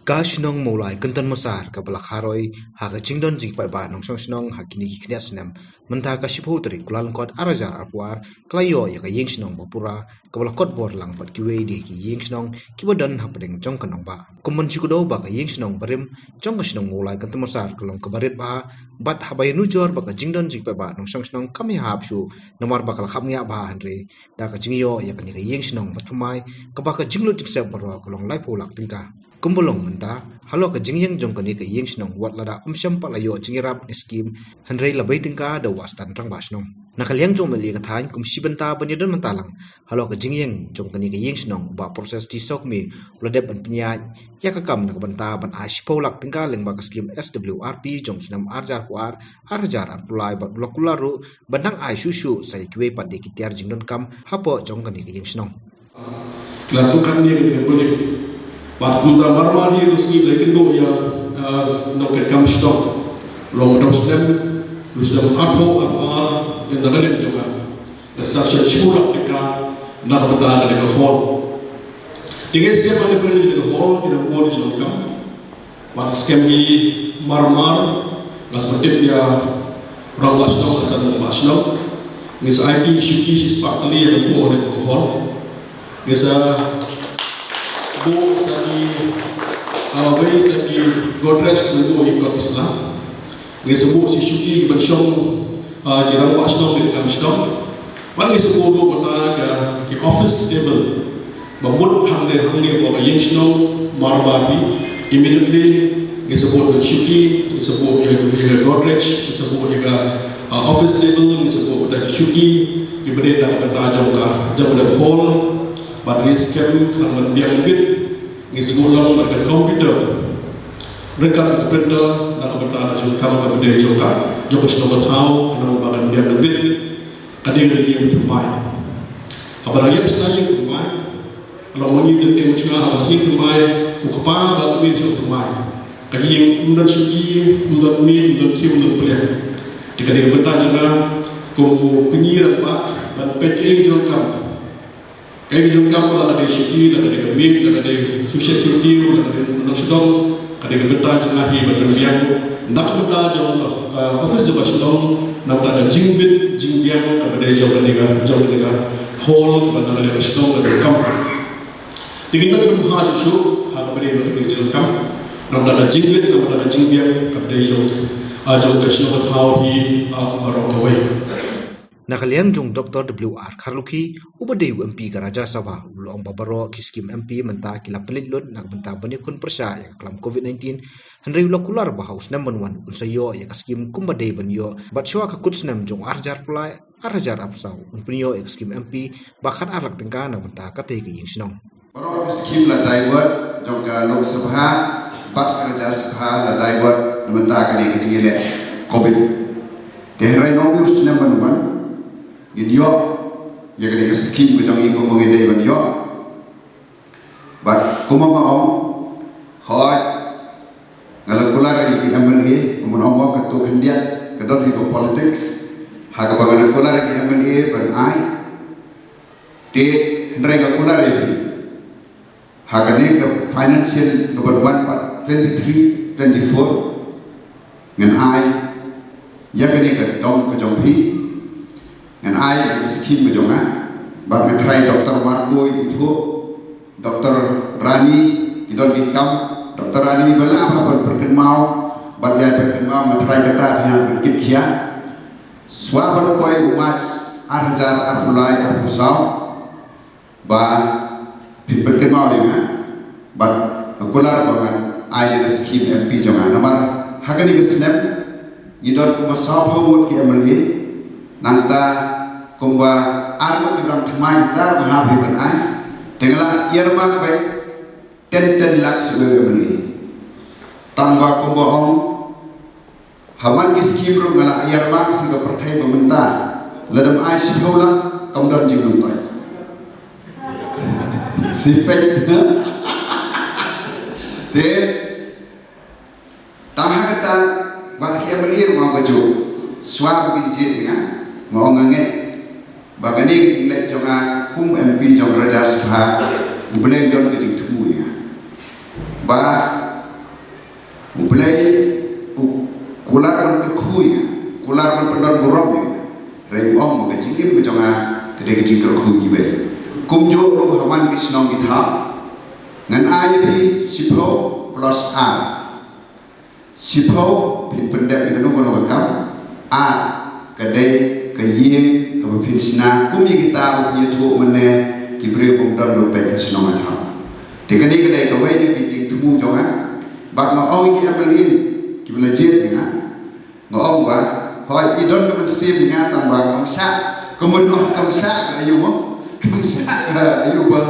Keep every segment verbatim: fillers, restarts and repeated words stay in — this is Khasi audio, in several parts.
Ka shnong Mawlai Kynton Massar kaba la kharoi ha ka jingdon jingpaidbah nongshong shnong ha kine ki khyndiat snem, mynta ka shiphew tarik Kyllalyngkot ar hajar arphew ar, ka la ïoh ïa ka ïing shnong ba pura, kaba la kot bor lang bad kiwei de ki ïing shnong kiba don hapdeng jong ka nongbah. Kum ban shu kdew ba ka ïing shnong barim jong ka shnong Mawlai Kynton Massar ka long kaba rit bha, bad haba ïanujor ba ka jingdon jingpaidbah nongshong shnong kam ïahap shuh namar ba ka la khapngiah bha, hynrei da ka jingïoh ïa kane ka ïing shnong bathymmai, kaba ka jinglut jingsep baroh ka long laiphew lak tyngka. Kumba long mynta, halor ka jingïeng jong kane ka ïing shnong, wat lada ym shym pat la ïoh jingïarap ne skim, hynrei la bei tyngka da u Assistant Rangbah Shnong. Na ka liang jong u M L A ka thaiñ, kum shi bynta ban ïadon bynta lang halor ka jingïeng jong kane ka ïing shnong, u Bah Proses T Sawkmie u la dep ban pynïaid ïa ka kam na ka bynta ban ai shiphew lak tyngka lyngba ka skim S W R P jong u snem ar hajar arphew ar, ar hajar arphew lai, bad u la kular ruh ban nang ai shuh shuh sa ïa kiwei pat de ki tiar jingdonkam hapoh jong kane ka ïing shnong. Ki la tuh katne ka building. Bad kumta mar mar hi u sngi la kynduh ïa, eh, nongtrei kam shnong. Long dang snem, u snem arphew arphew ar, ïa na ka liang jong ka. Ka sa shen shiphew lak tyngka na ka bynta kane ka hall. Te ngi sngap ha kane ka hall, ki dang bun ki jingdonkam. Bad skhem hi mar mar, nga sngewtip ïa u rangbah shnong, nga sngewtip rangbah shnong. Ngi sa aiti shuki shispah tylli ïa ka buh ha kane ka hall. Ngi sa buh sa ki, ah, wei sa ki Godrej, ngi buh ïa kot Islam. Ngi sa buh shi shuki ki ban shong, ah, ki rangbah shnong, ki kam shnong. Bad ngi sa buh ruh bynta ka, ki office table. Ba mut hangne hangne hapoh ka ïing shnong mar mar hi, immediately ngi sa buh ka shuki, ngi sa buh ïa ka, ïa ka Godrej, ngi sa buh ïa ka, ah, office table, ngi sa buh da ka shuki, kiba dei na ka bynta jong ka, jong ka hall, bad ngi skhem khnang ban biang bit, ngi sa buh lang bad ka computer ryngkat ka printer na ka bynta ka jingkam kaba dei jong ka, jong ka shnong ka thaw, khnang ba kan biang bit. Ka dei ka ïing thymmai. Haba la ïa shna ïing thymmai, la ma ngi teng teng shna haba ïing thymmai, u kpa ba u mih shna thymmai. Ka ïing ym don shuki, ym don miej, ym don khiew, ym don pliang. Te ka dei ka bynta jong nga kum u kñi rangbah ban peit ka ïing jong kam. Ka ïing jong kam la ka dei shuki, la ka dei ka miej, la ka dei khiew shet khiew diaw, la ka dei nongshong shnong, ka dei ka bynta jong nga hi ban pynbiang na ka bynta jong ka, ka office jong ka shnong, na ka bynta ka jingbit jingbiang kaba dei jong kane ka, jong kane ka hall kaba na kane ka shnong kaba kam. Te ngin ym pynbha shuh shuh ha kaba dei na kane ka jingkam, na ka bynta ka jingbit, na ka bynta ka jingbiang kaba dei jong, ah, jong ka shnong ka thaw hi, ah, baroh kawei. Na ka liang jong u Doktor W R Kharlukhi, uba dei u M P ka Rajya Sabha, u la ong ba baroh ki skim M P mynta ki la pynleit lut na ka bynta ban ïakhun pyrshah ïa ka klam covid nineteen, hynrei u la kular ba ha u snem ban wan un sa ïoh ïa ka skim kumba dei ban ïoh, bad shuwa ka kut snem jong u ar hajar arphew lai, ar hajar arphew saw, un pynïoh ïa ka skim M P ba khatar lak tyngka na ka bynta katei ka ïing shnong. Baroh ki skim la divert jong ka Lok Sabha bad ka Rajya Sabha la divert na ka bynta kane ka jingïaleh covid. Te hynrei nongmih u snem ban wan, ngin ïoh ïa kane ka skim ka jong ngi kumba ngi dei ban ïoh. Bad kumba nga ong, hooid, nga la kular ïa ki M L A, kumba nga ong, katto khyndiat ka don hi ka politics. Ha kaba nga la kular ïa ki M L A ban ai. Te hynrei nga kular ïa phi, ha kane ka financial ka ban wan pat twenty-three twenty-four, ngan ai ïa kane ka dong ka jong phi, ngan ai ïa ka skim ka jong nga. Bad nga tharai Doktor Marco i thuh, Doktor Rani, ki don ki kam, Doktor Rani ba lah bha ban pynkynmaw, bad ïa pynkynmaw, nga tharai kata phi hap ban kit khia. Shuwa ban poi u March ar hajar arphew lai arphew saw, ba phin pynkynmaw ïa nga, bad nga kular ba ngan ai ïa ka skim M P jong nga. Namar ha kane ka snem ngi don kumba sawphew ngut ki M L A, nangta kumba ar ngut ki ba dang thymmai kita ba nga hap hi ban ai. Te nga la earmark beit ten ten lak sha u M L A. Tang ba kumba ong, ha man ki skim ruh nga la earmark sha ka pyrthei ba mynta, lada ym ai shiphew lak kam don jingmyntoi. Sipek. Te tang ha kata, bad ki M L A ruh nga ong kajuh, shuwa ba kin jied ïa nga, nga ong nga ngeit ba kane ka jingleit jong nga kum M P jong ka Rajya Sabha, U Blei un don ka jingthmu ïa nga. Ba Don burom ïa nga. Hynrei u ong ba ka jingim ka jong nga ka dei ka jingkyrkhu kiwei. Kumjuh ruh ha man ki shnong ki thaw, ngan ai ïa phi shiphew plus ar. Shiphew, phin pyndep ïa kano kano ka kam. Ar, ka dei ka ïing kaba phin shna kum ïa kita ba phi ïathuh mynne, ki briew bym don ba peit ha shnong ha thaw. Te kane ka dei kawei na ki jingthmu jong nga. Bad nga ong ïa ki M L A kiba la jied ïa nga, nga ong ba, hooid, i don ka mynsiem ïa nga, tang ba kam shah, ka mut ong kam shah ka aïu mo, kam shah ka aïu ba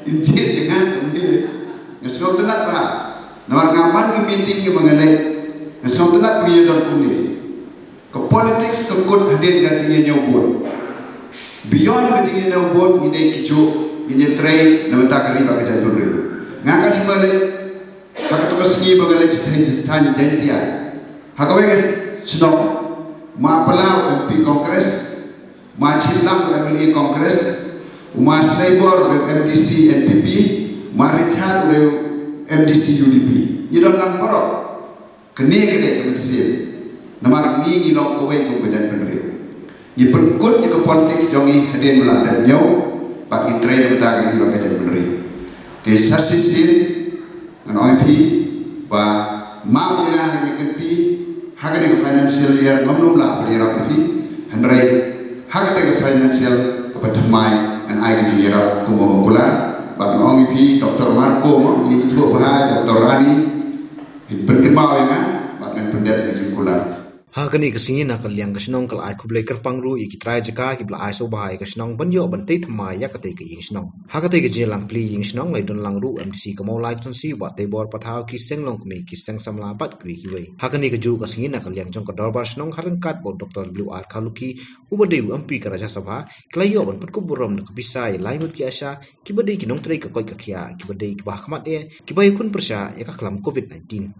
in jied ïa nga tang ne. Nga sngewtynnat bha. Namar nga man ka meeting kaba nga leit, nga sngewtynnat ba ngi ïa don kumne. Ka politics ka kut hadien ka jingïañiew vote. Beyond ka jingïañiew vote, ngi dei kijuh, ngin ïatrei na bynta ka ri bad ka jaitbynriew. Nga ka shu leit ha kato ka sngi ba nga leit sha thaiñ Jaintia, ha kawei ka shnong, ma Palau M P Congress, ma Chinlam u M L A Congress, u ma Saibor u M D C N P P, ma Richard u M D C U D P. Ngi don lang baroh. Kane ka dei ka mynsiem. Namar ngi ngi long kawei kum ka jaitbynriew. Ngi pynkut ïa ka politics jong ngi hadien ba la dep ñiew, bad ngi trei na bynta ka ri bad ka jaitbynriew. Te sa shisien ngan ong ïa phi ba map ïa nga ha kane ka kynti, ha kane ka financial year ngam nym lah ban ïarap ïa phi. Hynrei ha kata ka financial kaba thymmai ngan ai ka jingïarap kum ba nga kular. Bad nga ong ïa phi, Doctor Marco mo, ngi ithuh bha, Doctor Rani, phin pynkynmaw ïa nga bad ngan pyndep ïa ka jingkular. Ha kane ka sngi na ka liang ka shnong ka la ai khublei kyrpang ruh ïa ki trai jaka kiba la ai sngewbha ïa ka shnong ban ïoh ban tei thymmai ïa katei ka ïing shnong. Ha katei ka jingïalang plie ïing shnong la don lang ruh u M D C ka Mawlai Constituency u Bah Teibor Pathaw, ki seng longkmie, ki seng samla bad kiwei kiwei. Ha kane kajuh ka sngi na ka liang jong ka dorbar shnong ha ryngkat bad u Doctor W R Kharlukhi uba dei u M P ka Rajya Sabha, ki la ïoh ban pynkup burom da ka pisa ïa lai ngut ki ASHA kiba dei ki nongtrei ka koit ka khiah, kiba dei kiba ha khmat eh, kiba ïakhun pyrshah ïa ka khlam Covid nineteen.